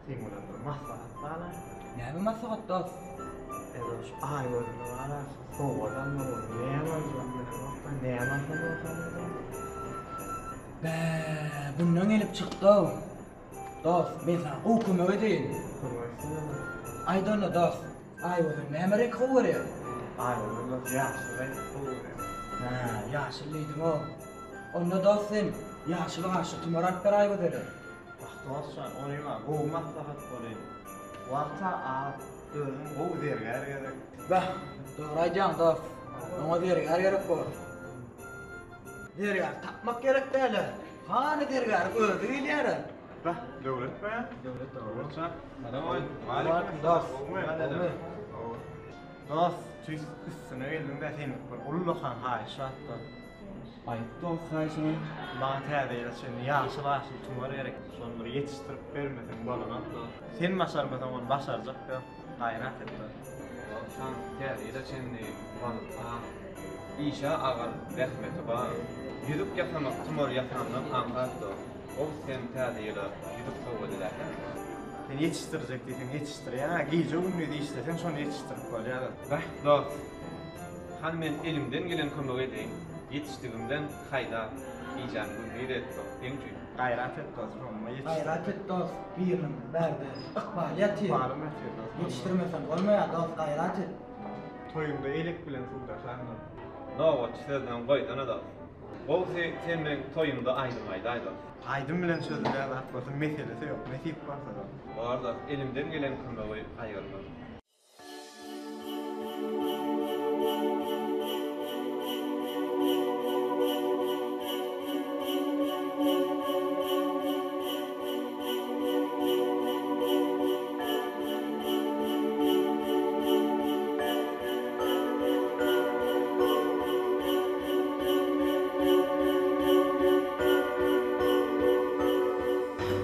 Seň bilen bir maslahat bar-a. Näme maslahat dost? Ede şu Aýgözele bar-a, sowgat almaly boldy. Näme aljagym bilemok-da, näme alsam bolsa indi? Bä, bundan gelip çykdy-ow. Dost, men saňa gowy kömek edeýin. Kömek etsene. Aýt onda dost, Aýgözel näme reňki gowy görýär? Aýgözel dost ýaşyl reňki gowy görýär. Hä, ýaşyl diýdiň-ow. Onda dost sen ýaşyl gaşly tumar alyp ber Aýgözele. Wah dostjan, onyma gowy maslahat bolyn. Wagta az, özüň gowy zergär gerek. Bah, dogry aýdýaň dost. Oňa zergär gerek bor. Zergär tapmak gerek däl-ä. Hany zergäriň özi gelýär-ä. Bah, Döwlet be? Döwlet dost. Döwletjan. Salam aleýkum dost. Gowumy? Dost, tüýs üstüne geldiň-dä, senlik bir ullakan haýyş bar-da. Aýt dost haýyşyňy. Maňa täze ýyla çenli ýaşyl aşyl tumar gerek. Şony bir ýetişdirip bermeseň bolanok dost. Sen başarmasaň ony başarjak ýok. Gaýrat et dost. Dostjan täze ýyla çenli wagt az. Işä agyr, zähmeti bar. Ýüzük ýasamak tumar ýasandan aňsat dost. Gowusy sen täze ýyla ýüzük sowgat edäýsene. Sen ýetişdirjek diýseň ýetişdirýäň-ä. Gije-gündiz işleseň şony ýetişdirip bolýar. Bäh dost. Hany men elimden gelen kömegi edeýin. Ýetişdigimden haýda gijäni gündiz et dost seň üçin. Gaýrat et dost şonda ýetişdir. Gaýrat et dost biriniň bärde ykbaly ýatyr. Ykbalym ýatyr dost. Ýetişdirmeseň bolmaýar dost gaýrat et. Toýuňda elek bilen suw daşarlar. Nobatçy sözden goýsana dost. Gowsy sen meň toýumda aýdym aýdaý dost. Aýdym bilen çözülýän zat bolsa meselesi ýok nesip bolsa dost. Bar dost elimden gelen kömegi gaýgyrmaz.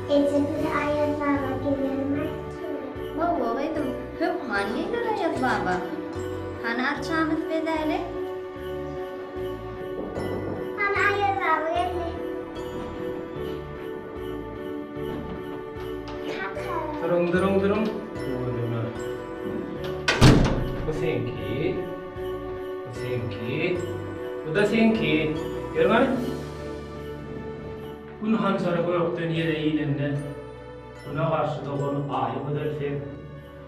Eje bizi Aýaz baba gelermi? Hawa gyzym, hökman geler Aýaz baba. Hany arçamyzy bezäýlik. Hany Aýaz baba geldi. Kaka. Duruň, duruň, duruň. Tüweleme. Bu seňki. Bu seňki. Bu-da seňki. Ýör gani. Gün hanjary gökden ýere inende, Güne garşy dogan Aýy gözel sen.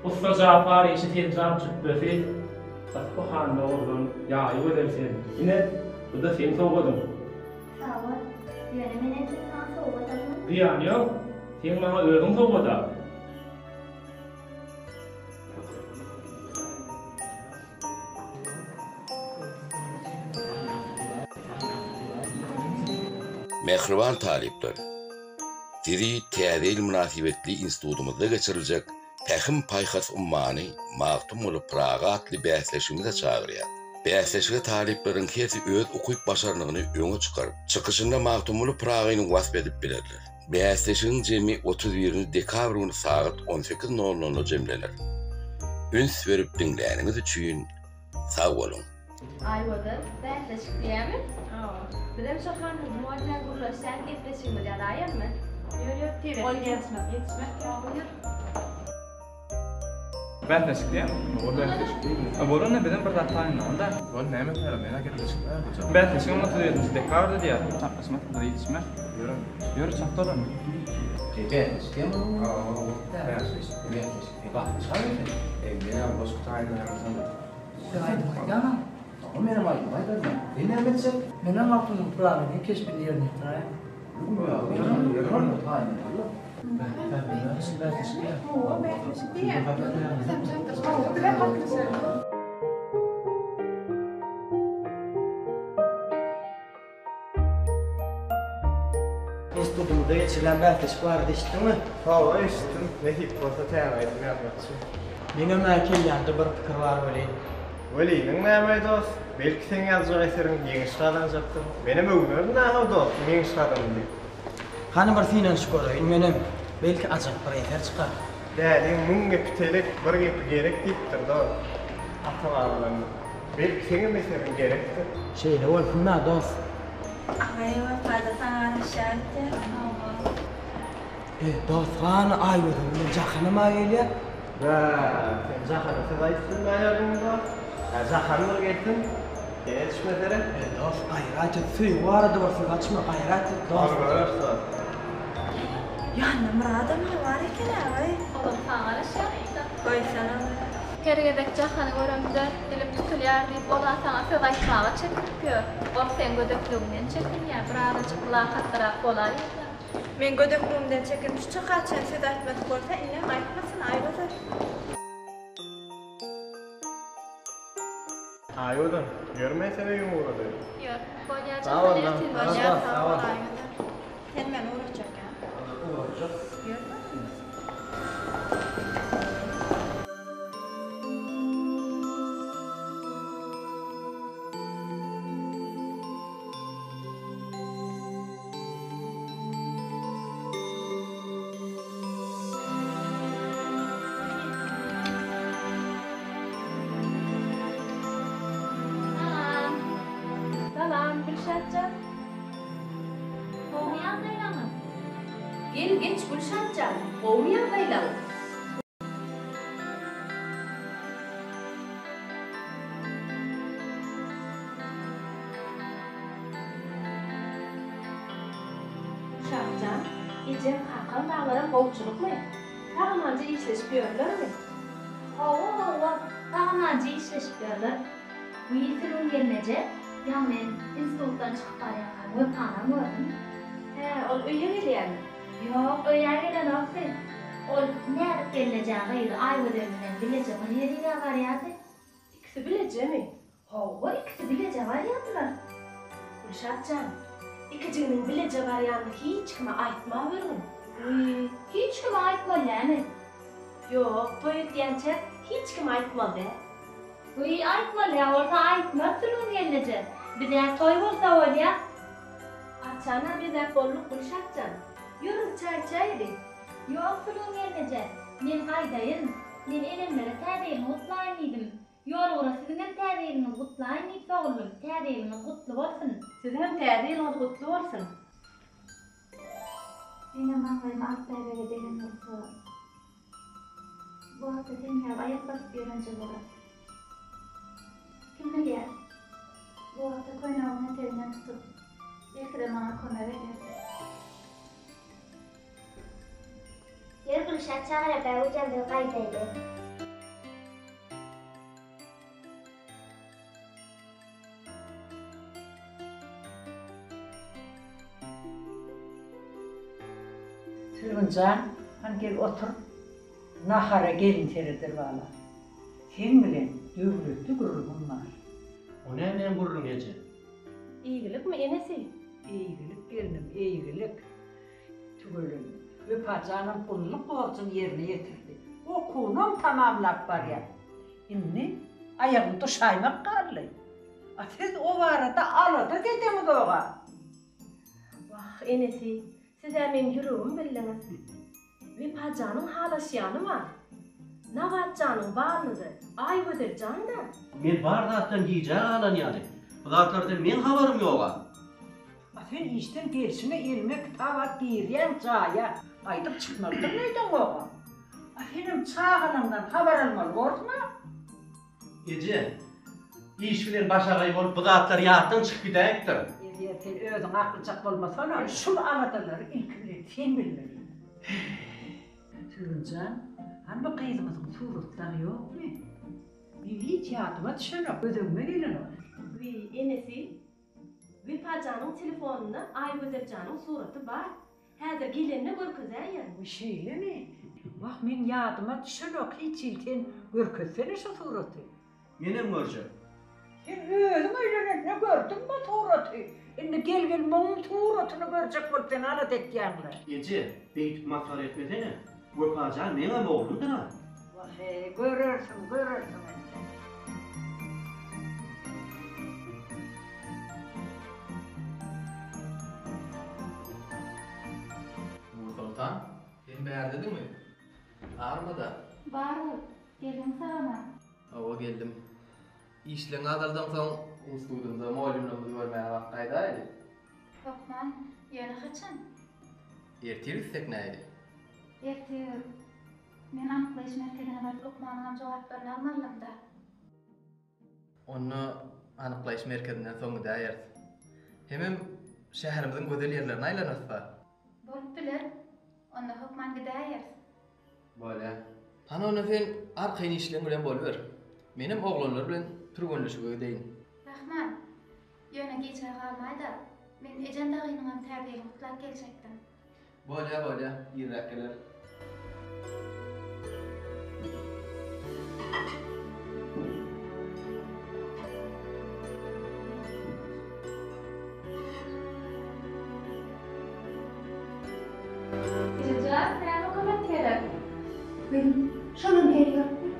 Ussa Japar işi senjap jüpbesi, Yspyhanda gurlan ýaýy gözel sen. Ine, bu-da seň sowgadyň. Sag bol. Ýöne men entek saňa sowgat almadym. Zyýany ýok. Seň maňa özüň sowgada. Mähriban talyplar! Sizi Täze ýyl mynasybetli institutymyzda geçiriljek Pähim-paýhas ummany Magtymguly Pyragy atly bäsleşigimize çagyrýar. Bäsleşige talyplaryň hersi öz ukyp-başarnygyny öňe çykaryp, çykyşynda Magtymguly Pyragyny wasp edip bilerler. Bäsleşigiň jemi 31 dekabr güni sagat 18 nol nolda jemlener. Üns berip diňläniňiz üçin sag boluň! Aýgözel, bäsleşik diýýämi? Hawa. Bizem şo Hanhydym bilen gürleşýän gepleşigimizi ýazaýalymy? Ýör, ýör, tiz et. Ol ýetişmek, ýetişmek ýok, ýör. Bäsleşik diýýämi? Hawa, bäsleşik diýdim. A bol onda bizem bir zat taýynlamaly-da. Bol, näme etmeli? Men-ä gepleşik bar bu jogap. Bäsleşigem 37-nji dekabrda diýýär. Çaklaşmak, biz ýetişmez. Ýörem. Ýör, çak dolan. E, bäsleşik diýýämi? Hawa, bäsleşik. Bäsleşik. E, gatnaşaly sen. E, menem goşgy taýynlaýaryn. Sen aýdym aýdýaňam? Hawa, menem aýdym aýdaryn. Sen näme etjek? Menem Magtymguly Pyragynyň keşbini ýerine ýetiräýin. Institutymyzda geçirilen bäsleşik barada eşitdiňmi? Hawa, eşitdim. Nesip bolsa täze aýdym ýazmakçy. Meňem-ä kellämde bir pikir bar welin. Weliniň näme-aý dost? Belki seň ýazjak eseriň ýeňiş gazanjakdyr. Menem öwünerin-ä-how dostum ýeňiş gazandy diýip. Hany bir synanyşyp göreýin menem. Belki ajap bir eser çykar. Dädeň müň gepi telek, bir gepi gerek diýipdir dost. Ata-babalarymyz. Belki seňem eseriň gerekdir. Şeýle bolsun-da, dost. Agaý Wepa-da saňa garaşýar diýýär. Hawa. E, dost, hany Aýgözel bilen Jahanam-a gelýär. Bä, sen Jahana söz aýdyp bilmäýerdiňmi dost? Hä, Jahan bir gelsin, sen ýetişme seret. E, dost, gaýrat et, söýgi barada bir söz açma, gaýrat et, dost. Ony göreris, dost. Ýanynda Myradam-a bar eken-ä-oý. Olam saňa garaşýardy-da. Goýsana. Her gezek Jahany göremde, dilim tutulýar diýip, ol-a saňa söz aýtmaga çekinip ýör. Ol seň gödekligiňden çekinýär, birazajyk mylakatlyrak bolaýanda. Men gödekligimden çekinip şu çaka çen söz aýtmadyk bolsa, indem aýtmasyn, Aýgözel. Aýgözel, ýör men seni öýüňe ugradaýyn. Ýör. Bolýa Sag Jahan, bol, ertir sag Bolýa, bol, sag sag bol, bol. Aýgözel. Sen meni ugratjakýaň. Ugratjak. Ýör bakalym. Salam. Salam, Gülşat jan. Gowmy ýagdaýlaňyz? Gel, geç, Gülşat jan. Gowmy ýagdaýlaň? Gülşat jan, ejeň, kakaň daglaram gowçulykmy? Sag-amanja işleşip ýörlermi? Hawa, hawa, sag-amanja işleşip ýörler. Wiý, Sülgün gelneje, ýa men institutdan çykyp barýarkam Wepanam gördüm. Hä, ol öýe gelýärmi? Ýok, öýe gelenokdy. Ol Näzik gelnejäň gyzy Aýgözel bilen bileje bir ýerige barýardy. Ikisi bilejemi? Hawa, ikisi bileje barýardylar. Gülşat jan, ikijiginiň bileje barýanyny hiç kime aýtmaweriň. Wiý, hiç kime aýtmaly dämi? Ýok, toý ötýänçä hiç kime aýtmaly däl. Wiý, aýtmaly däl bolsa aýtmaz Sülgün gelneje. Biz-ä toý bolsa bolýa. Arçana bezäp bolduk Gülşat jan. Ýörüň çaý içäýeli. Ýok Sülgün gelneje, men gaýdaýyn. Men enemlere täze ýylyny gutlaýyn diýdim. Ýolugra siziňem täze ýylyňyzy gutlaýyn diýip soguldym. Täze ýylyňyz gutly bolsun. Siziňem täze ýylyňyz gutly bolsun. Meňem maňlaýym ak bäbege degen bolsa, bu wagta seňňäp aýak basyp ýörenje bolar. Kim bilýär, bu wagta köýnegiň eteginden tutup, belki-de maňa kömek ederdi. Ýör Gülşat çagyra bägüljan biz gaýdaýly. Sülgün jan, hany gel otur. Nahara gelin sereder bala. Seň bilen döwletli gürrüňim bar. O nämeň gürrüňi eje? Eýgilikmi, enesi? Eýgilik gelnim, eýgilik. Tüweleme, Wepa janam gulluk borjuny ýerine ýetirdi. Okuwynam tamamlap barýar. Indi aýagyny duşaýmak galdy. A siz o barada alada-da edeňizog-a. Wah, enesi, siz-ä meň ýüregimi bildiňiz. Wepa janyň halaşýany bar. Nabat janyň balnyzy Aýgözel jan-da. Men bar zatdan gijä galan ýaly. Bu zatlardan meň habarym ýog-a. A sen işden gelşiňe eliňe kitap alyp girýäň jaýa. Gaýdyp çykmalydyryn öýdeňoga. A senem çagalaňdan habar almaly borsuň-a. Eje, iş bilen başagaý bolup bu zatlar ýatdan çykyp gidäýipdir. Eje, sen özüň aklyjak bolmasana, şul aladalary ilki bilen sen bilmeli. Sülgün jan, hany bu gyzymyzyň suratlary ýokmy? Meň hiç ýadyma düşenok, göz öňüme gelenok. Wiý, enesi, Wepajanyň telefonynda Aýgözeljanyň suraty bar. Häzir gelende görkezäýerin. Wiý, şeýlemi? Wah, meň ýadyma düşenok hiç hili, sen görkezsene şo suraty. Menem görjek. Sen özüň öýlenende gördüňmi o suraty? Indi gel-gel muň suratyny görjek bolup sen alada etýäň-le. Eje, beýdip masgara etmesene. Wepajan meňem oglumdyr-a. Wah-eý, görersiň, görersiň entek. Nursoltan, sen bärdediňmi? Armada? Bar-ow, geldiň sag-aman. Hawa, geldim. Işleňi azaldaňsoň, institutymyza mugallymlarymyzy görmäge baryp gaýdaýly. Hökman, ýöne haçan? Ertir gitsek nähili? Ertir men anyklaýyş merkezine baryp lukmanyňam jogaplaryny almalydym-da. Onda anyklaýyş merkezinden soň gidäýeris. Hemem şäherimiziň gözel ýerlerine aýlanarys-da. Bolup biler. Onda hökman gidäýeris. Bolýa. Hany onda sen arkaýyn işleň bilen boluber. Menem oglanlar bilen türgenleşige gideýin. Rahman, ýöne gijä galmaý-da. Men ejem dagynyňam täze ýylyny gutlap geljekdim. Bolýa, bolýa, irräk gelerin. Ejejan, näme kömek gerek? Gyzym, şonam beri ýok ber.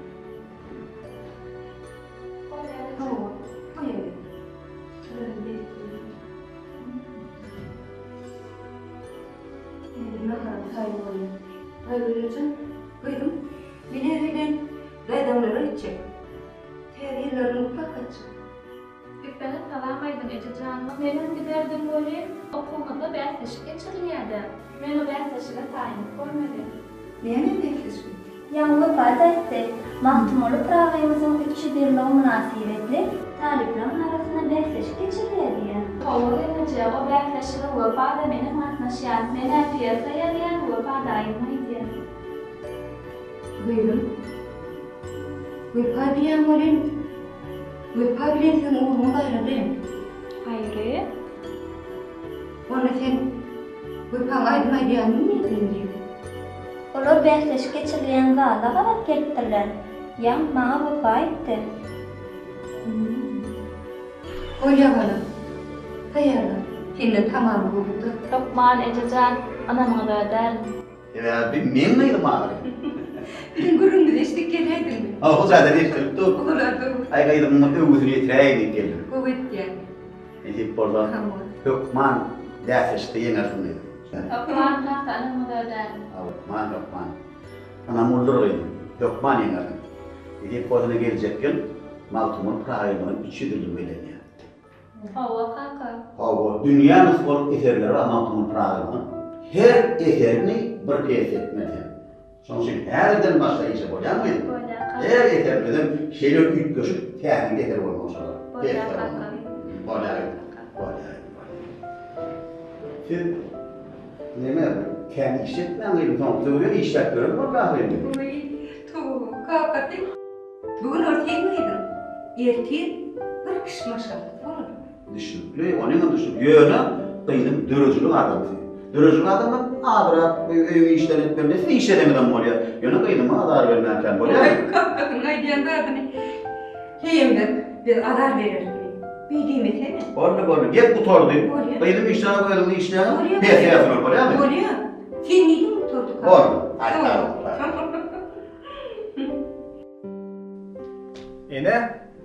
Bolýar eje. Hawa, goýawer. Şularam berip goýber. Häzir naharam taýyn bolýar. Aýgözeljan, gyzym, men häzirden daýzamlara gitjek. Täze ýyllaryny gutlap gaýtjak. Gitseňiz salam aýdyň eje jan. Menem giderdim welin, okuwymyzda bäsleşik geçirilýär-dä. Men o bäsleşige taýynlyk görmeli. Näme bäsleşigi? Ýaňy Wepa-da aýtdy, Magtymguly Pyragymyzyň 300 ýyllygy mynasybetli talyplaryň arasynda bäsleşik geçirilýär diýýär. Hawa gelneje, o bäsleşige Wepa-da menem gatnaşýan. Men-ä pýesa ýazýan, Wepa-da aýdym aýdýar. Gyzym, Wepa diýýän welin, Wepa bilen siziň ugruňyz aýraly. Aýry. Onda sen Wepaň aýdym aýdýanyny nirden bilýäň? Olar bäsleşik geçirilýän zalda gabat gelipdirler. Ýaň maňa Wepa aýtdy. Bolýa balam. Taýýarlan. Senden tamamy gowudyr. Hökman eje jan, ynamyňyzy ödärin. Sebäbi meň gyzym ahyry. Biziň gürrüňimizi eşidip geläýdiňmi? Hawa, jaýdan eşidilip dur. Olar gowy. Aý gyzymyň öwgüsini ýetiräýin diýip geldim. Gowy etýäň. Nesip bolsa, hökman bäsleşikde ýeňersiň gyzym. Hökman kaka, ynamyňyzy ödärin. Hökman, hökman. Ynam uludyr gyzym. Hökman ýeňersiň. Nesip bolsa ine geljek ýyl Magtymguly Pyragynyň 300 ýyllygy bellenýär. Hawa kaka. Hawa, dünýä nusgalyk eserleri bar Magtymguly Pyragynyň. Her eserini bir pýesa etmeli sen. Şonuň üçin häzirden başla işe bolýarmy gyzym? Bolýar kaka. Her eserini özem şeýle bir üýtgeşik täsirli eser bolmaly şolar. Bolýar kaka. Bolýar gyzym. Bolýar gyzym, bolýar. Siz neme kän işletmäň gyzym, soňky döwür işläp ýören boldy ahyryn. Wiý, toba, kakasy. Bu gün ol seň gyzyň, ertir bir kişi maşgalasy bolar. Düşnükli, onyňam düşnükli. Ýöne gyzyň döredijilik adamsy. Döredijilik adamdan azrak öýüň işlerini etmeli. Siz işleseňizem bolýar. Ýöne gyzyma azar bermänkäm bolýarmy? Goý, kakasynyň aýdýan zadyny heýemler biz azar bererismi? Beý diýmesene. Boldy, boldy. Gep gutardy. Bolýar. Gyzym işläp özüňiz işläň. Bolýar. Pes ýazyn ol, bolýarmy? Bolýar. Sen diýdiň gutardy kaka. Boldy. Aýt, sag bol. Ene,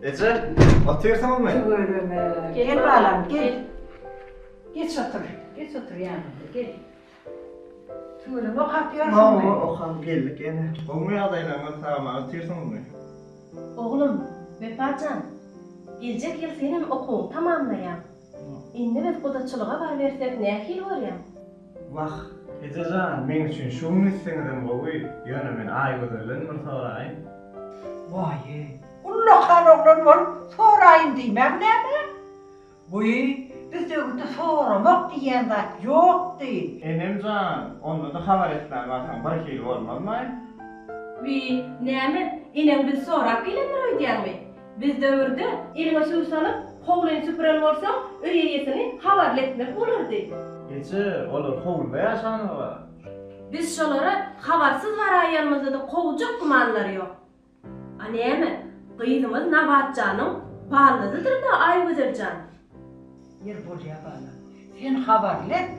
eje, otyrsyňyzmy? Tüweleme. Gel balam, gel. Geç otur. Geç otur ýanymda, gel. Tüweleme okap ýörsüňmi? Hawa, okap geldik ene. Gowumy ýagdaýlaryňyz, sag-aman otyrsyňyzmy? Oglum, Wepa jan, geljek ýyl senem okuwyňy tamamlaýaň. Indi biz gudaçylyga barybersek nähili görýäň? Wah, eje jan, meň üçin şu gün gitseňizem gowy, ýöne men Aýgözelden bir soraýyn. Waý-eý, ullakan oglan bolup soraýyn diýmäň näme? Wiý, biz döwürde soramak diýýän zat ýokdy. Enem jan, onda-da habar etmän barsaň birhili bolmazmaý? Wiý, näme, eneň bizi sorap gelendir öýdýäňmi? Biz döwürde eliňe suw salyp, howlyny süpüren bolsaň, öý eýesini habarly etmek bolardy. Eje, olar howluda ýaşanok-a. Biz şolara habarsyz baraýanymyzda-da kowjak gümanlary ýok. A näme, gyzymyz Nabatjanyň ballydydyr-da Aýgözel jan. Ýer bolýa balam. Sen habarly et.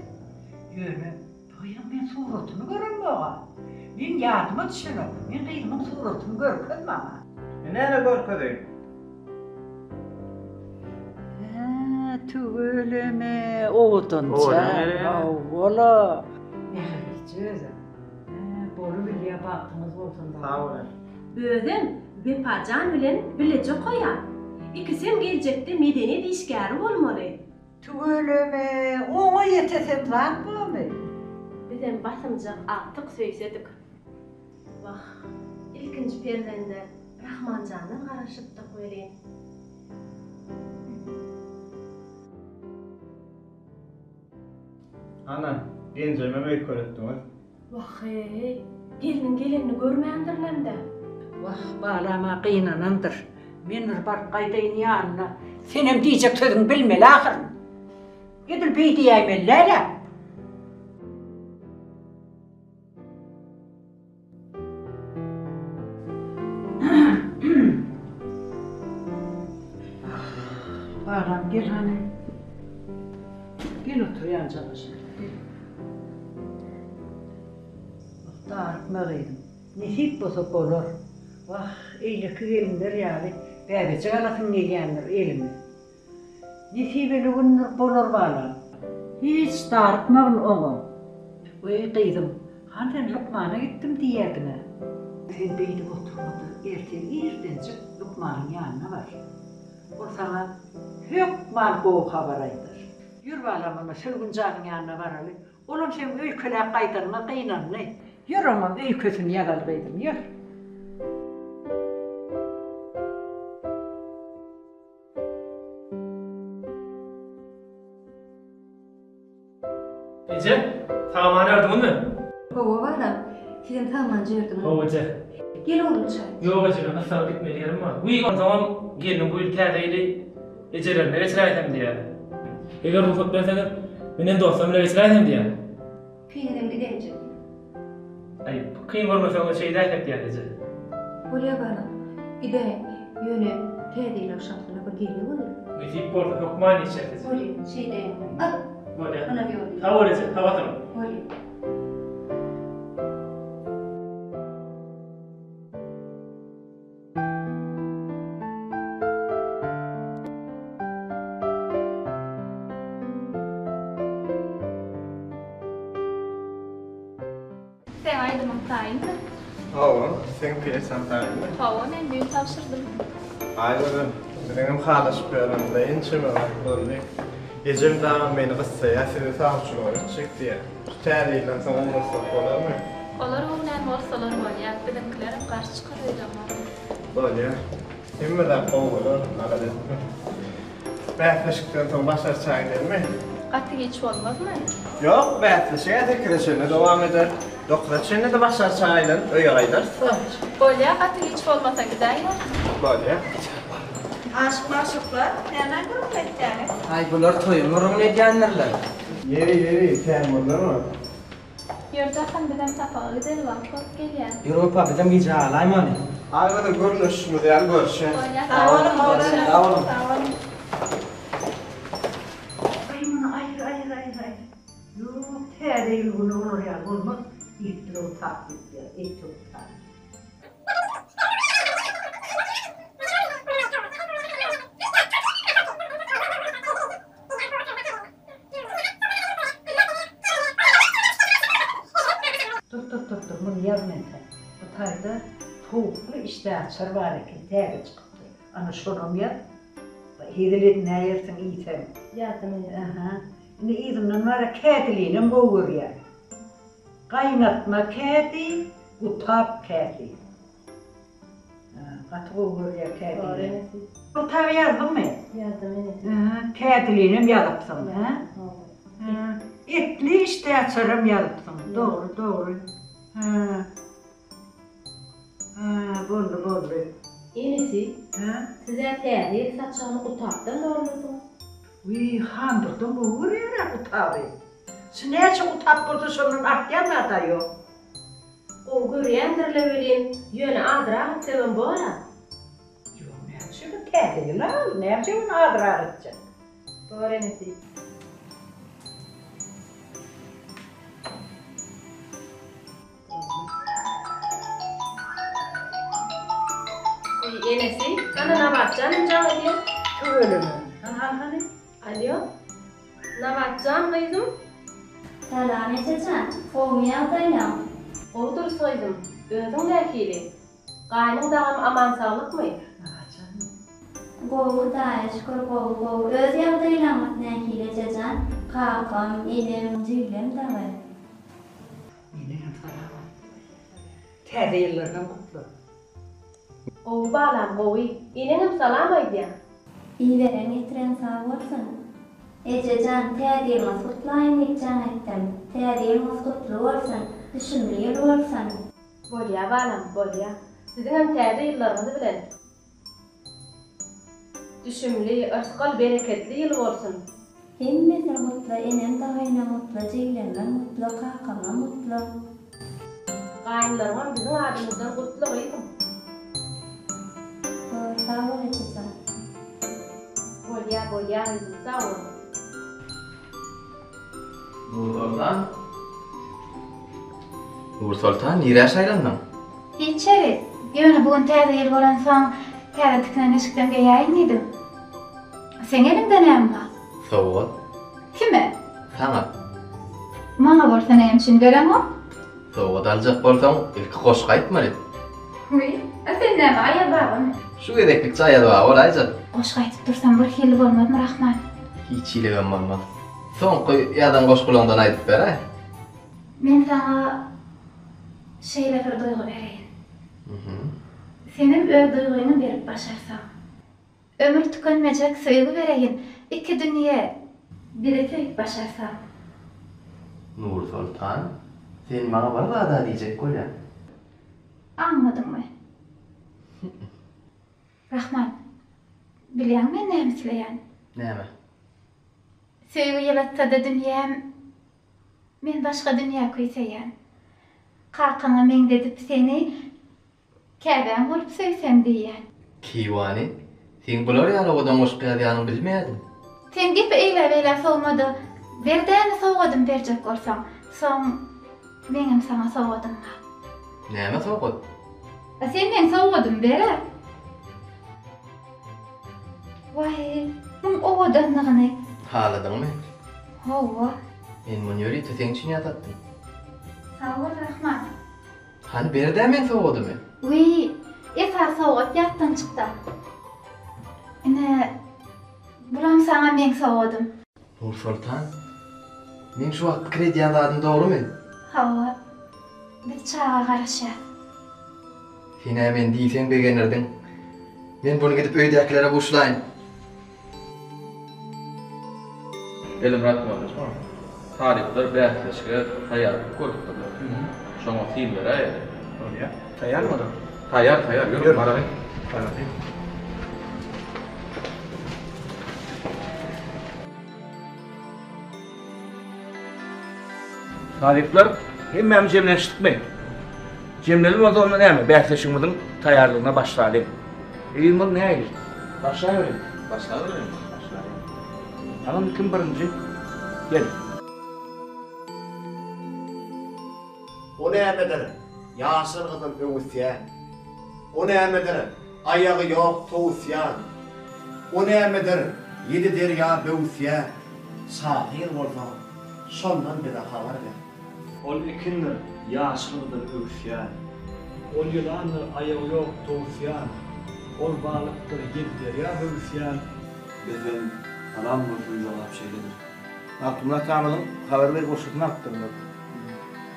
Ýöne bu gyzyň men suratyny göremok-a. Meň ýadyma düşenok. Men gyzymyň suratyny görkez maňa. E näme görkezeýin? Hä, tüweleme, owadança. Hawa-la. Mähirlije özem. Hä, bolubilýä bagtyňyz bolsun balam. Sag boluň. Özem Wepajan bilen bileje okaýar. Ikisem geljekde medeniýet işgäri bolmaly. Tüweleme, oňa ýetesem zat bormy? Biz-ä. Bizem basymjak agtyk söýsedik. Wah, ilkinji perzende Rahmanjandan garaşypdyk welin. Ana, genjemem öýkeletdiňiz. Wah-eý, gelniň gelenini görmändirinem-dä. Wah, balam-a gynanandyr. Men bir baryp gaýdaýyn ýanyna. Senem diýjek sözüňi bilmeli ahyryn. Edil beý diýäýmeli däl-ä. Balam gel hany. Gel otur ýanjagaşyna. Gel. Darykma gyzym. Nesip bolsa bolar. Wah, eýleki gelinler ýaly bäbejik alasyň gelýändir eliňe. Nesibeli gündür bolar balam. Hiç darykmagyn oňa. Weý gyzym, han sen lukmana gitdim diýýärdiň-ä. Sen beýdip oturma-da, ertir irdenjik lukmanyň ýanyna bar. Ol saňa hökman gowy habar aýdar. Ýör balam onda Sülgün janyň ýanyna baraly. Olam seň öýkeläp gaýdanyňa gynandy. Ýör oňam öýkesini ýazaly gyzym, ýör. Eje, sag-aman ýördiňizmi? Hawa, balam. Sizem sag-aman jördüňiz. Hawa, eje. Gel oglum çaý iç. Ýok, eje, men gyssanyp gitmeli ýerim bar. Wiý, onsoňam gelniň bu ýyl täze ýyly ejelerinde geçiräýsem diýýär. Eger rugsat berseňiz, menem dostlarym bilen geçiräýsem diýýär. Ikiňizem gidäýjek. Aý, kyn görmeseňiz şeýdäýsek diýýän eje. Bolýa balam, gidäýiň. Ýöne Täze ýyl agşamsyna bir geleweri. Nesip bolsa hökman ýetişeris eje. Bolýa, şeýdäýiň. Al! Bolýa. Munam ýolda. Sag bol eje, sag oturyň. Bolýa. Seň aýdymyň taýynmy? Hawa, seň pýesaň taýynmy? Hawa, men düýn tabşyrdym. Aýgözel, biziňem halaşyp ýörenimize ençeme wagt boldy. Ejem dagam meni gyssaýar, sizi sawçylyga gitjek diýýär. Şu täze ýyldan soň ugrasak bolarmy? Olar göwnän bolsalar bolýar, biziňkilerem garşy çykar öýdemok. Bolýar. Hemme zat gowy bolar, alada etme. Bäsleşikden soň başarçaý gidelmi? Gaty giç bolmazmy? Ýok, bäsleşig-ä sekize çenli dowam eder. Dokuza çenli-de başarçaý aýlanyp öýe gaýdarys-da. Bolýar, gaty giç bolmasa gidäýer. Bolýar. Aşyk-magşuklar, nämäň gürrüňini etýäňiz? Aý, bular toýuň gürrüňini edýändirler. Ýeri, ýeri, Teýmurlarmy? Ýör Jahan bizem sapaga gideli wagt bolup gelýär. Ýör Wepa bizem gijä galaýmaly. Aýgözel gürleşişimiz ýaly görüşýäs. Bolýar Sag boluň oglanlar. Sag boluň. Sag boluň. Aý muny aýyr aýyr aýyr aýyr. Ýok täze ýyl güni olar ýaly bolmaz. Etli otap diýipdir. Etli otap. Dur dur dur dur muny ýaz mentä. Bu taýda towukly işdäaçar bar eken täze çykypdyr. Ana şonam ýaz. Hezil edinäýersiň iýseň. Ýazdym ene. Aha. Indi yzyndan bar-a kädilinem gowy görýär. Gaýnatma kädi, gutap kädi. Gaty gowy görýär kädini. Gutaby ýazdyňmy? Ýazdym enesi. Kädilinem ýazypsyň, hä? Etli işdäaçaram ýazypsyň. Dogry, dogry. Hä. Hä, boldy, boldy. Enesi, Hä? siz-ä täze ýyl saçagyny gutapdan doldurdyňyz. Wiý, Handurdan gowy görýär-ä gutaby. Şu näçe gutap bolsa şondan artýan zad-a ýok. Gowy görýändirle welin, ýöne azrak etsegem bor-a. Ýok, näme üçin bu täze ýyl-a, näme üçin ony azrak etjek? Bor enesi. Eý, enesi, ana Nabatjanym jaň edýär. Tüweleme. Hany, hany, hany. Alýo. Nabatjan gyzym. Salam ejejan, gowumy ýagdaýlaň? Gowudyrys gyzym, özüň nähili? Gaýnyň dagam aman saglykmy? Nabatjan. Gowy Hudaýa şükür gowy gowy öz ýagdaýlaňyz nähili ejejan? Kakam, enem, jiglem dagy. Menem salam aýt. Täze ýyllarynam gutla. Gowy balam gowy. Eneňem salam aýdýa. Iberen getiren sag bolsun. Ejejan täze ýylyňyz gutlaýyn diýip jaň etdim. Täze ýylyňyz gutly bolsun. Düşümli ýyl bolsun. Bolýa balam bolýa. Siziňem täze ýyllaryňyz bilen. Düşümli, yrsgal bereketli ýyl bolsun. Hemmesini gutla enem dagynam gutla jiglerimem gutla kakamam gutla. Gaýynlaryňam biziň adymyzdan gutla gyzym. Bor sag bol ejejan. Bolýa bolýa gyzym sag bol. Nursoltan? Nursoltan, nirä şaýlandyň? Hiç ýeri. Ýöne bu gün täze ýyl bolansoň, täze tikilen eşikden geýäýin diýdim. Seň eliňde näme bar? Sowgat. Kime? Saňa. Maňa bolsa näme üçin bereňok? Sowgat aljak bolsaň, ilki goşgy aýtmaly. Wiý, a sen näme, Aýaz babamy? Şu gezeklikçe Aýaz baba bolaýjak. Goşgy aýdyp dursam birhili bolmazmy, Rahman? Hiç hilegem bolmaz. Soňky ýazan goşgulaňdan aýdyp beräý. Men saňa şeýle bir duýgy bereýin. Senem öz duýgyňy berip başarsaň. Ömür tükenmejek söýgi bereýin. Iki dünýe bile söýüp başarsaň. Nursoltan, sen maňa bir zad-a diýjek bolýaň. Aňmadyňmy? Rahman, bilýäňmi men näme isleýän? Näme? Söýgi ýylatsa-da dünýäm, men başga dünýä küýseýän. Kakaňa meňzedip seni, käbäň bolup söýsem diýýän. Keýwany, seň bular ýaly owadan goşgy ýazýanyňy bilmeýärdim. Sen gepi eýlä-beýlä sowma-da, ber däne sowgadymy berjek bolsaň. Soň meňem saňa sowgadym bar. Näme sowgat? A sen meň sowgadymy ber-ä. Waý, muň owadanlygyny. Haladyňmy? Hawa. Men muny ýörite seň üçin ýasatdym. Sag bol, Rahman. Hany ber-dä meň sowgadymy. Wiý, esasy sowgat ýatdan çykda. Ine, bulam saňa meň sowgadym. Nursoltan, meň şu wagt pikir edýän zadym dogrumy? Hawa, biz çaga garaşýas. Sen-ä meni diýseň begendirdiň. Men buny gidip öýdäkilere buşlaýyn. Elmyrat mugallym, talyplar bäsleşige taýýarlyk görüpdirler. Şoňa syn beräýeli. Bolýar. Taýýarmy olar? Taýýar, taýýar. Ýörüň, baralyň. Baralyň. Talyplar, hemmämiz jemlenişdikmi? Jemleli bolsa onda näme, bäsleşigimiziň taýýarlygyna başlalyň. Eýýäm nähili? Başlabereliň. Başlabereliň. Başlalyň. Hany kim birinji? Gel. O nämedir, ýaşyl gyzyl öwüsýän? O nämedir, aýagy ýok towusýan? O nämedir, ýedi derýa böwüsýän? Şahyr bolsaň, şondan bize habar ber. Ol ekindir, ýaşyl gyzyl öwüsýän. Ol ýylandyr, aýagy ýok towusýan. Ol balykdyr, ýedi derýa böwüsýän. Bizden salam bolsun jogap şeýledir. Magtymguly atamyzyň habar ber goşgusyny alypdyrlar.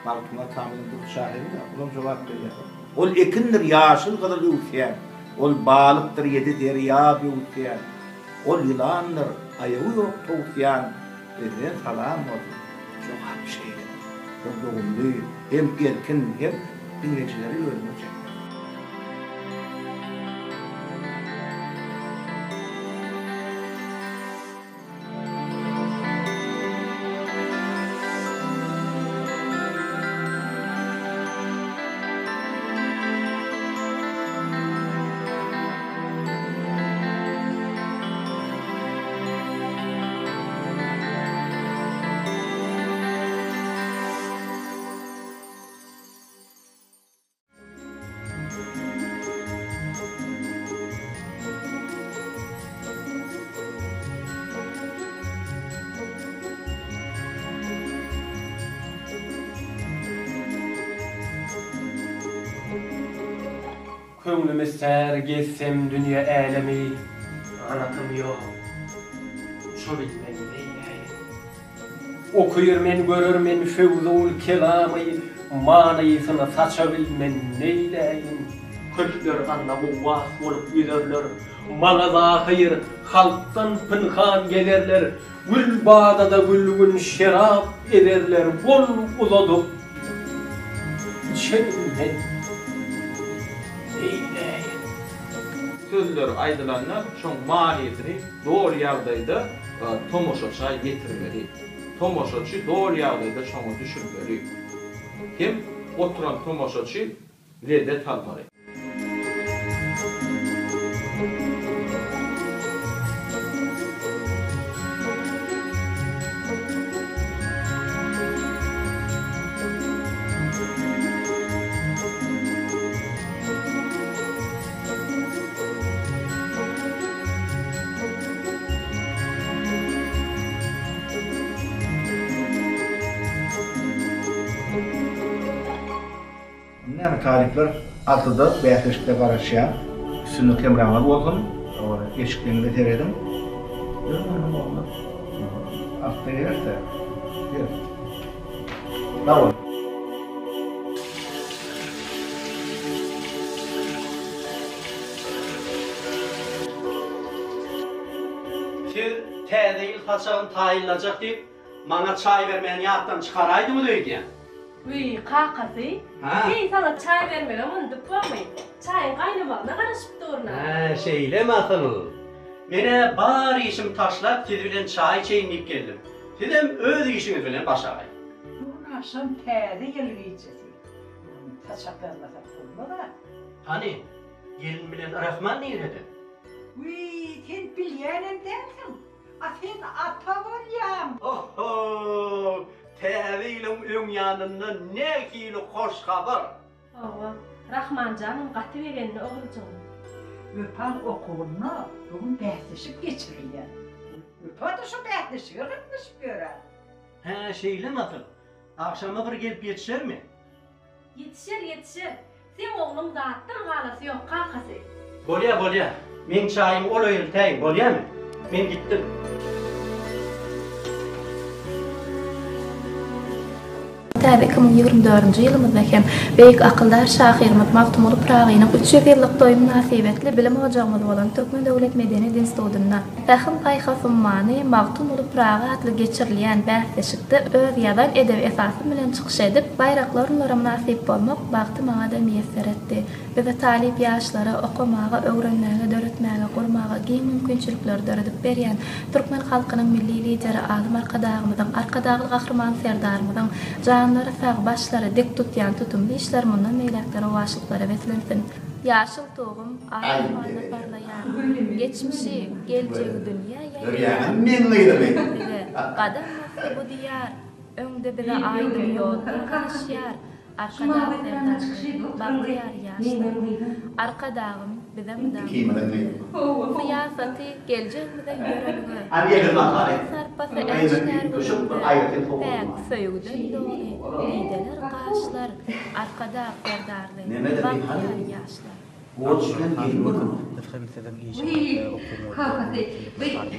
Magtymguly atamyzyň dürs şahyry-da, olam jogap berýär. Ol ekindir ýaşyl gyzyl öwüsýän, Ol balykdyr ýedi derýa böwüsýän, Ol ýylandyr aýagy ýok towusýan, Bizden salam bolsun, jogap şeýledir. Bir dogumly, hem erkin, hem diňleýjileri özüne çekýär. Köňlüm ister gezsem dünýe älemi, Ganatym ýok, uçabilmen neýläýin. Okyr men görer men fewzul kelamy. Manysyny saça bilmen neýläýin. Köpler ganda guwwas bolup ýüzerler, Maňa zahyr, halkdan pynhan gezerler, Gül badada gülgün şerap ezerler, Gol uzadyp içe bilmen neýläýin. Sözler aýdylanda şoň manysyny doly ýagdaýda tomaşaça ýetirmeli. Tomaşaçy doly ýagdaýda şoňa düşünmeli. Hem oturan tomaşaçy lezzet almaly. Näme talyplar altyda bäsleşikde garaşýar. Üstünlik hemraňyz bolsun. Eşikligiňize serediň. Ýörüň oglanlar. Altyda gelerse. Ýör. Sag boluň. Siz Täze ýyl saçagyny taýynlajak diýip, maňa çaý bermäni ýatdan çykaraýdyňyz öýdýän. Wiý, kakasy, heý, saňa çaý bermegem undup bormy? Çaýyň gaýnamagyna garaşyp durun-a. Hä, şeýlemi asyl? Men-ä bar işimi taşlap, siz bilen çaý içeýin diýip geldim. Sizem öz işiňiz bilen başagaý. Bu gün agşam Täze ýyl gijesi. Bu gün saçak ýazmasak bolmaz-a. Hany, gelin bilen Rahman nirede? Wiý, sen bilýänem dälsiň. A sen ata bolýaň. Ho-ho! Täze ýylyň öň ýanynda nähili hoş habar! Hawa, Rahmanjanam gaty begendi oguljygym. Wepaň okuwynda bu gün bäsleşik geçirilýär. Wepa-da şo bäsleşige gatnaşyp ýör-ä. Hä, şeýlemi asyl? Agşama bir gelip ýetişermi? Ýetişer, ýetişer. Seň ogluň zatdan galasy ýok, kakasy. Bolýa, bolýa. Meň çaýymy ol öýeltäýiň, bolýamy? Men gitdim. Täze 2024-nji ýylymyzda hem beýik akyldar şahyrymyz Magtymguly Pyragynyň 300 ýyllyk toýy mynasybetli bilim ojagymyz bolan Türkmen döwlet medeniýet institutynda Pähim-paýhas ummany Magtymguly Pyragy atly geçirilýän bäsleşikde öz ýazan edebi esasym bilen çykyş edip, baýrakly orunlara mynasyp bolmak bagty maňa-da miýesser etdi. Bize talyp ýaşlara okamaga, öwrenmäge, döretmäge, gurmaga giň mümkinçilikleri döredip berýän türkmen halkynyň Milli Lideri Alym Arkadagymyzyň, Arkadagly Gahryman Serdarymyzyň janlary sag, başlary dik tutýan tutumly işleri mundan beýläk-de rowaçlyklara beslensin! Ýaşyl tugum Aý asmanda parlaýar. Geçmişi, geljegi dünýä ýaýýar. Bize gadam basdy bu Diýar, Öňde bize aýdyň ýollar garaşýar. Arkadag Serdarly bagtyýar ýaşlar. Arkadagym bize mydam Syýasaty geljegimize ýörelge. Onuň sarpasy äşgär göründe, Päk söýgüden doly dideler gaşlar. Arkadag Serdarly bagtyýar ýaşlar. Biz hem siziň işiňizde, okuwyňyzda üstünlikler arzuw edýäris.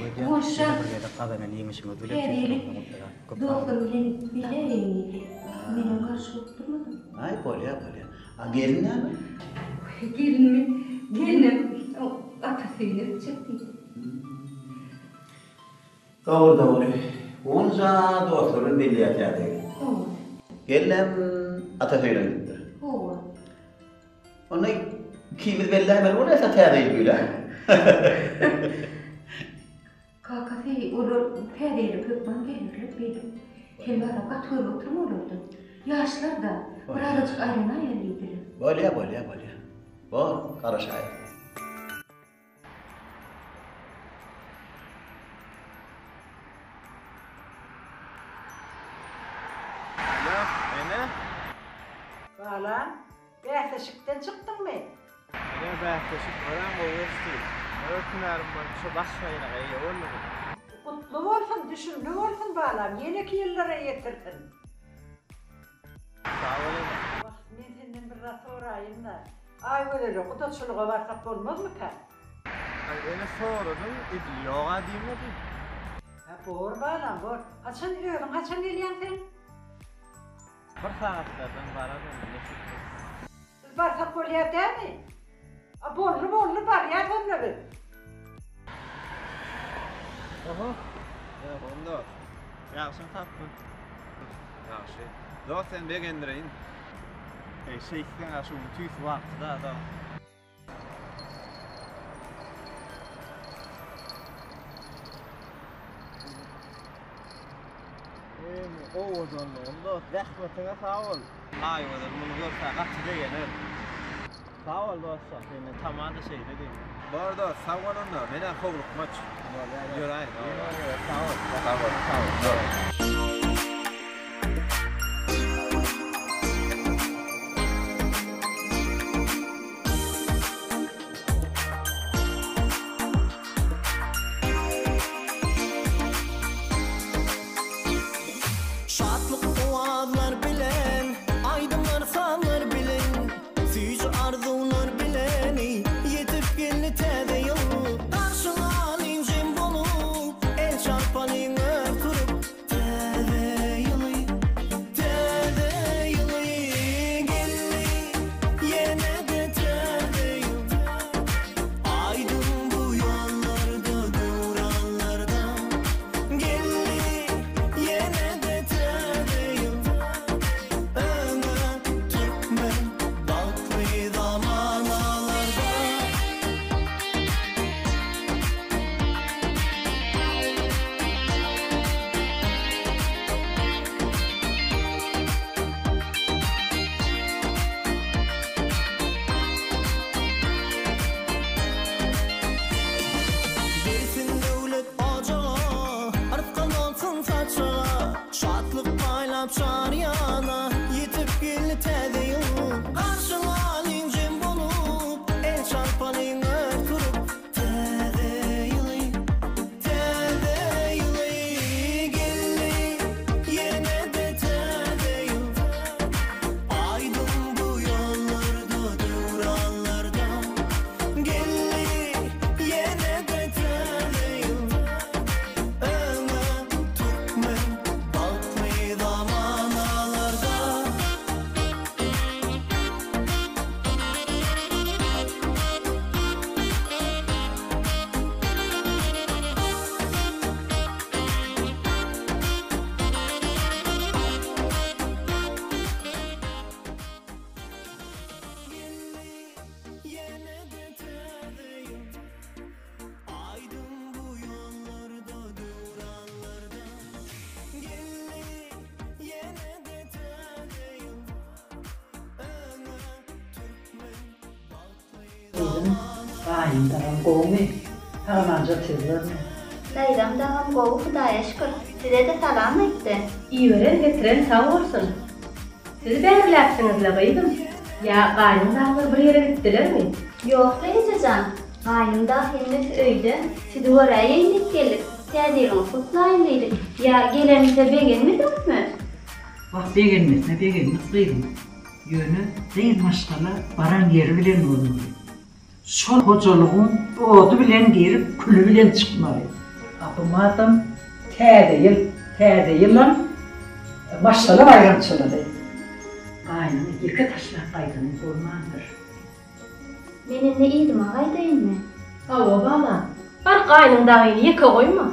Ýene bir gezek gazanan ýeňişiňiz bilen tüýs ýürekden gutlaýarys. Köp sag boluň. Dostlar bilen bile diýdi. Menem garşy bolup durmadym. Aý bolýa bolýa. A gelin näme? Gelinmi? Gelinem atasy öýüne gitjek diýdi. Dogry dogry. Gonja dostlar bilen belleýär täze ýyly. Hawa. Gelinem atasy öýüne gidipdir. Hawa. Onda ikimiz bellämeli bolýasa täze ýyl güýle. Kakasy olar täze ýyla hökman gelerler beýdip. Sen balam gaty görüp oturma olardan. Ýaşlar-da, bir azajyk aýlanaýaly diýdiler. Bolýa bolýa bolýa. Bor, garaşaýyn. Alo, ene? Balam, Bäsleşikden çykdyňmy? Ene bäsleşik örän gowy geçdi. Öz hünärim boýunça baş baýraga eýe boldum. Gutly bolsun, düşümli bolsun balam, ýeneki ýyllara ýetirsin. Sag bol ene. Wah, men senden bir zat soraýyn-da. Aýgözele gudaçylyga barsak bolmazmyka? Aý ene soradym, edil ýog-a diýmedi. Hä, bor balam, bor. Haçan, özüň haçan gelýäň sen? Bir sagatlardan barar onda nesip bolsa. Biz barsak bolýar dämi? A boldy boldy barýas onda biz. Oho. Ýok onda. Ýagşyny tapgyn. Ýagşy. Dost seni begendireýin. Eý şeýtseň-ä şu gün tüýs wagty-da dost. Owadanlygym dost, zähmetiňe sag bol. Aýgözel muny görse gaty begener. Sag bol dostjan, senden tamada şeýle diýme. Bor dost, sag bol onda, men-ä howlukmaç. Ýöräýin. Sag bol. Sag bol. Sag bol. Şatlyk owazlar bilen, aýdymlar sazlar bilen, Süýji arzuwlar bilen ýetip geldi täze ýyl. Garşylalyň jem bolup, el çarpalyň ör turup, Täze ýyly, täze ýyly geldi, ýene-de täze ýyl. Aýdyň bu ýollarda, döwranlarda geldi, ýene-de täze ýyl. Öňe türkmen bagtly zamanalarda. Bersin döwlet ojaga, Rysgal bolsun saçaga, Şatlyk paýlap çar ýana, Ýetip geldi täze ýyl. Garşylalyň jem bolup, El çarpalyň ör turup, Täze ýyly, täze ýyly geldi, Ýene-de täze ýyl. Aýdyň bu ýollarda, döwranlarda Geldi, ýene-de täze ýyl. Öňe türkmen bagtly zamanalarda. Gyzym, gaýyn dagam gowumy? Sag-amanja sizlermi? Daýzam dagam gowy Hudaýa şükür. Size-de salam aýtdy. Iberen getiren sag bolsun. Siz bäriläpsiňizle gyzym. Ýa gaýnyň dagylar bir ýere gitdilermi? Ýok-la ejejan. Gaýnym dagy hemmesi öýde. Sizi göräýeýin diýip geldik. Täze ýylyňyzy gutlaýyn diýdik. Ýa gelenimize begenmediňizmi? Wah begenmesine begendik gyzym. Ýöne gyz maşgala baran ýeri bilen bolmaly. Şol hojalygyň ody bilen girip, küli bilen çykmaly. A bu madam Täze ýyl, Täze ýylam maşgala baýramçylygy. Gaýnyňy ýeke taşlap gaýdanyň bolmandyr. Men indi yzyma gaýdaýynmy? Hawa, balam. Bar gaýnyň dagyny ýeke goýma.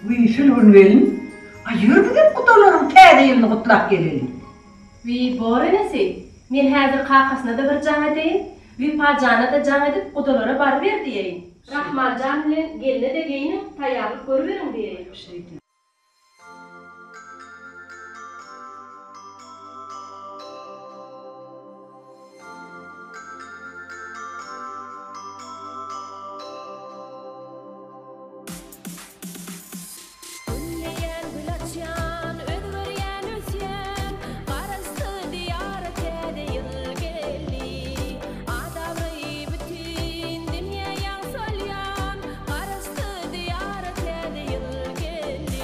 Wiý, Sülgün gelin, a ýör bizem gudalaryň Täze ýylyny gutlap geleli. Wiý, bor enesi. Men häzir kakasyna-da bir jaň edeýin, Wepa jana-da jaň edip, gudalara baryber diýeýin. Rahman jan bilen gelne-de geýniň, taýýarlyk görüberiň diýeýin. Gülleýän, gül açýan, özgerýän, ösýän, Garaşsyz Diýara Täze ýyl geldi. At-abraýy bütin dünýä ýaň salýan, Garaşsyz Diýara Täze ýyl geldi.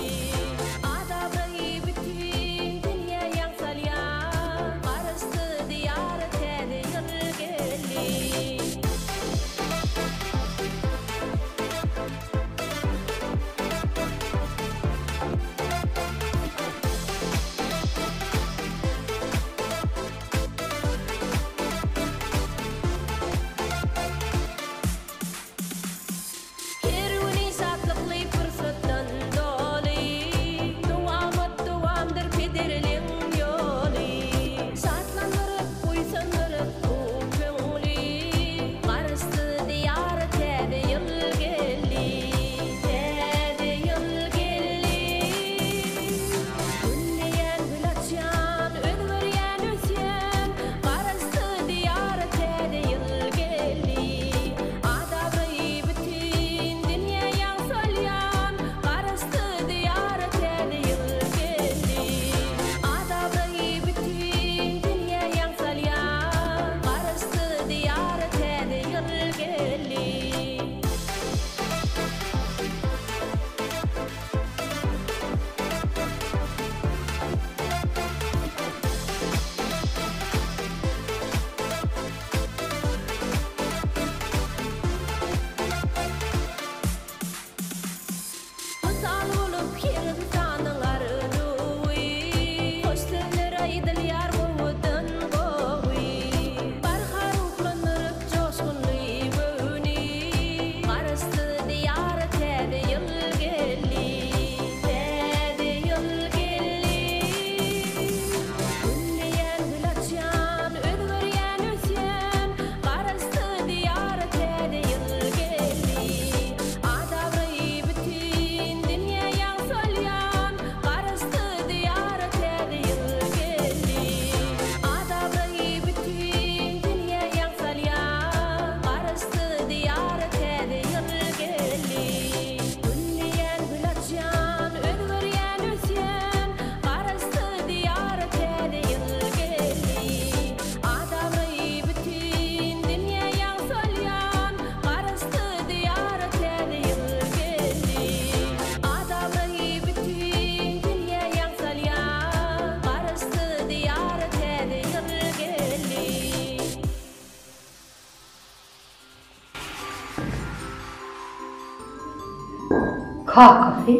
Kakasy.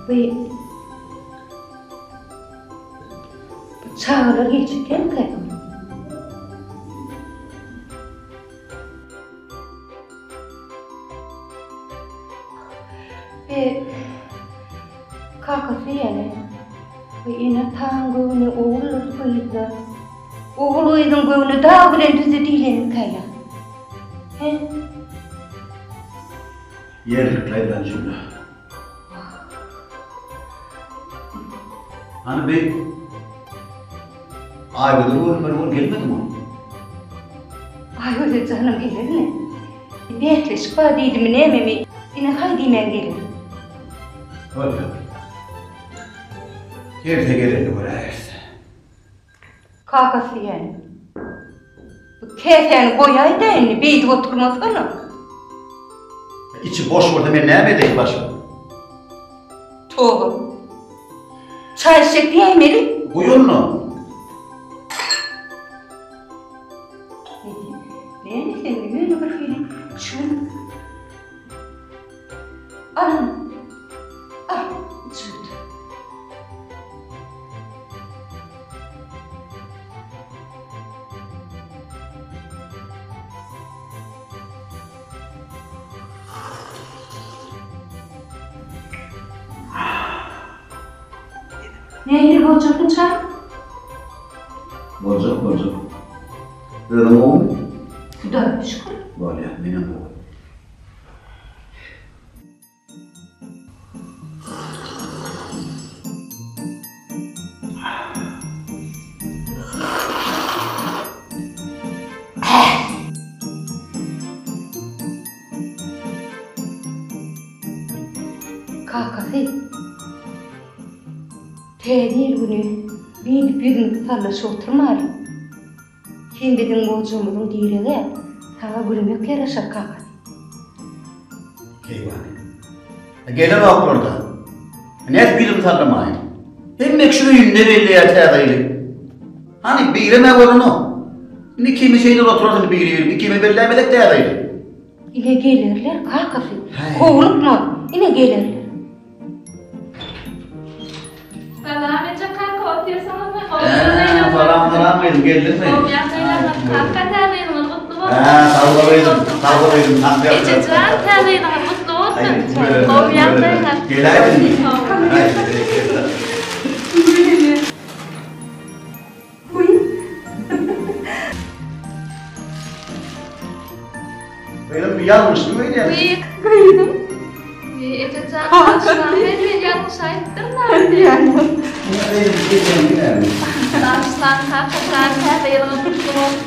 Bu Bu çagalar geljek dälmikä? Be, kakasy ýene. Bu ene-ataň göwni oguldyr gyzda. Ogul-gyzyň göwni dag bilen düzde diýlenmikä ýa? He? Ýerlikli aýdylan jümle. Hany bi Aýgözel görünmeli bolup gelmedimi ol? Aýgözel janam gelermi? Bäsleşik bar diýdimi nämemi, ine haý diýmän geler. Bolýar. Gelse gelenini göräýeris. Kakasy diýýän. Bu käsäni goýaý-da indi, beýdip oturmasana. Içi boş bolsa men näme edeýin başga? Toba. Çaý içjek diýäýmeli. Guý onda. Näme sen ýöne bir hili çün. Al ony. Al, içip otur. Nähili boljakmy çaý? Boljak, boljak. Özüň gowumy? Hudaýa şükür. Bolýar, menem gowy. Kakasy, Täze ýyl güni beýdip ýüzümizi sallaşyp oturmaly. Sen biziň gojamyzyň diregi, saňa gülmek ýaraşar kakasy. Keýwany. Gelenoklar-da. Nädip ýüzümi sallamaýyn? Hemme kişi öýünde belleýär täze ýyly. Hany, birem-ä görenok. Indi ikimiz şeýdip oturarys indi biri-birimiz. Ikimiz bellämesek täze ýyly. Ine gelerler, kakasy. Howlukma, ine gelerler. Salam eje kaka otyrsyňyzmy? Hä, salam salam gyzym, geldiňmi? Gowy ýagdaýlaryňyz kaka täze ýylyňyz gutly bolsun. Hä, sag bol gyzym, sag bol gyzym, Eje jan täze ýylyňyz gutly bolsun. Gowy ýagdaýlar. Geläýdiňmi? Gyzym bir ýalňyşdyň öýdýän. Wiý, gyzym. Wiý, eje jan, bagyşlaň, men men ýalňyş aýtdyryn-a. Bagyşlaň, kaka jan, täze ýylyňyz gutly bolsun.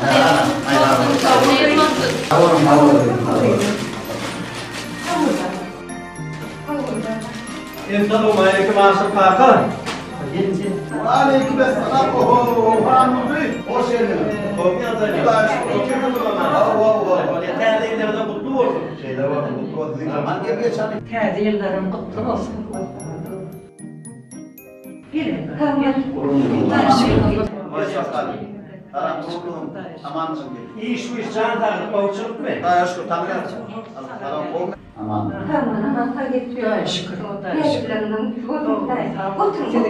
Bolsun, şowly ýyl bolsun. Sag boluň, sag boluň, sag boluň. Essalawmaleýkim Aşyr kaka. Waleýkimessalam oho Hanguly hoş geldiňiz. Gowy ýagdaýlar. Hudaýa şükür otyrsyňyz Hawa hawa. Täze ýyllaryňyz gutly bolsun. Şeýle bolsun gutly bolsun siziňem. Hany gel geç hany. Täze ýyllaryň gutly bolsun. Iş güýç jan saglyk gowçulykmy? Hudaýa şükür taňry ýalkasyn. Salam gowmy? Aman. Hudaýa şükür. Täze ýyllaryň gutly bolsun. Täze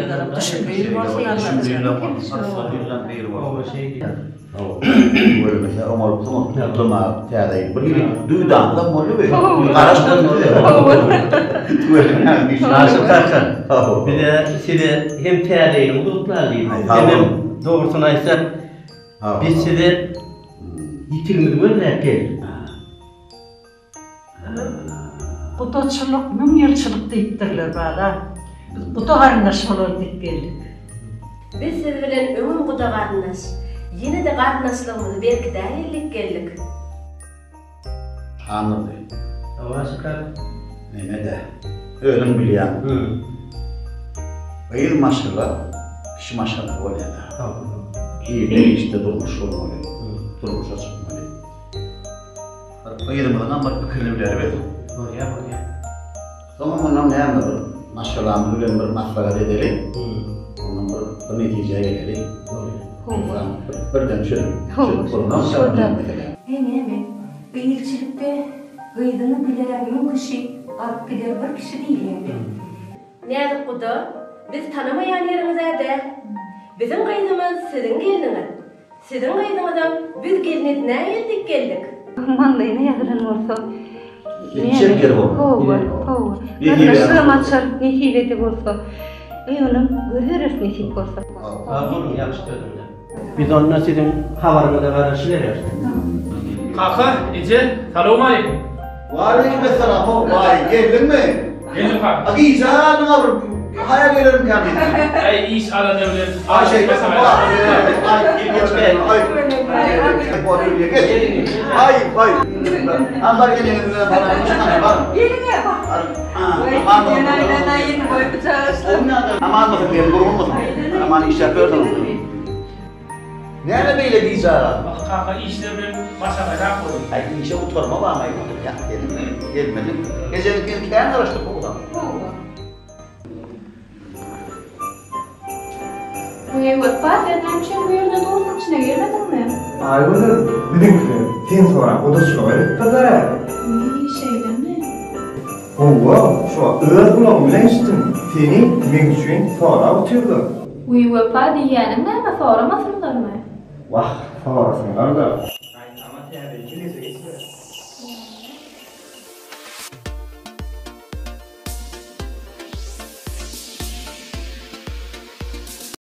ýyllaryň düşümli ýyl bolsun. Düşümli ýyl bolsun. Rysgally ýyldan biri bolsun. Görmese oňarypsyňyz gutlamaga täze ýyl. Bir hili duýdansyzam boldy bu. Garaşmadym size. Aşyr kaka, bize size hem täze ýylyňyzy gutlaly diýdik. Hemem dogrusyny aýtsak, biz size ýitigimizi gözläp geldik. Gudaçylyk müňýylçylyk diýipdirler bala. Biz guda garyndaş bolaly diýip geldik. Biz siz bilen öňem guda garyndaş. Ýene-de garyndaşlygymyzy berkidäýeli diýip geldik. Hanurdy. Hawa Şykat. Neme-dä. Özüň bilýäň. Gyz maşgala kişi maşgalasy bolýa-da. Irde-giçde durmuş gurmaly. Durmuşa çykmaly. Bir gyzymyzyňam bir pikirini bileri biz. Bolýa, bolýa. Soňam ondan näme bir. Maşgalamyz bilen bir maslahat edeli. Ondan bir bir netijä geleli. Hawa. Birden çözüp çözüp bolmaz şol mesele. He näme, ilçilikde gyzyňy dilär müň kişi, alyp gider bir kişi diýilýär. Näzik guda, biz tanamaýan ýeriňiz-ä däl. Biziň gyzymyz siziň gelniňiz. Siziň gyzyňyzam biz gelin edinäýeli diýip geldik. Maňlaýyna ýazylan bolsa, Ýetjek ýeri bolmaz. Hawa, hawa. Garyndaşlygam açar, nesibede bolsa. Eý, onam görübereris nesip bolsa. Sag boluň, ýagşy sözüňize. Biz onda siziň habaryňyza garaşybereris. Kaka, eje, salowmaleýkim. Waleýkim essalam, how, baý, geldiňmi? Geldim kaka. A gijä galdyň-a bir, haýa gelerimkäm diýdim. Äý, iş alada bilen. Aý, şeýtmeseň, bar, aý, aý, aý, aý, aý, bar eneňiz bilen baryň, baryň. Geliň-ä, bar. Aman Aman bolsun, gelin gurgun bolsun. Aman işläp ýörsüňiz. Näme beýle gijä galdyň? Wah kaka işler bilen başagaýrak boldum. Aý işe gutarma barmaý boldy ýa gelin gelmediň. Ejeňiz kän garaşdyk gowy zat. Hawa. Eý Wepa sen näme üçin bu ýerde dursuň içine girmediňmi? Aýgözel biziňkiler seni sorap gudaçylyga gelipdirler-ä. Wiý şeýlemi? Hawa şu wagt öz gulagym bilen eşitdim seni meň üçin sorap otyrlar. Wiý Wepa diýýäniň näme soramasynlarmy? Wah sorasynlar-da. Gaýtama täze ýyl gije geçirer.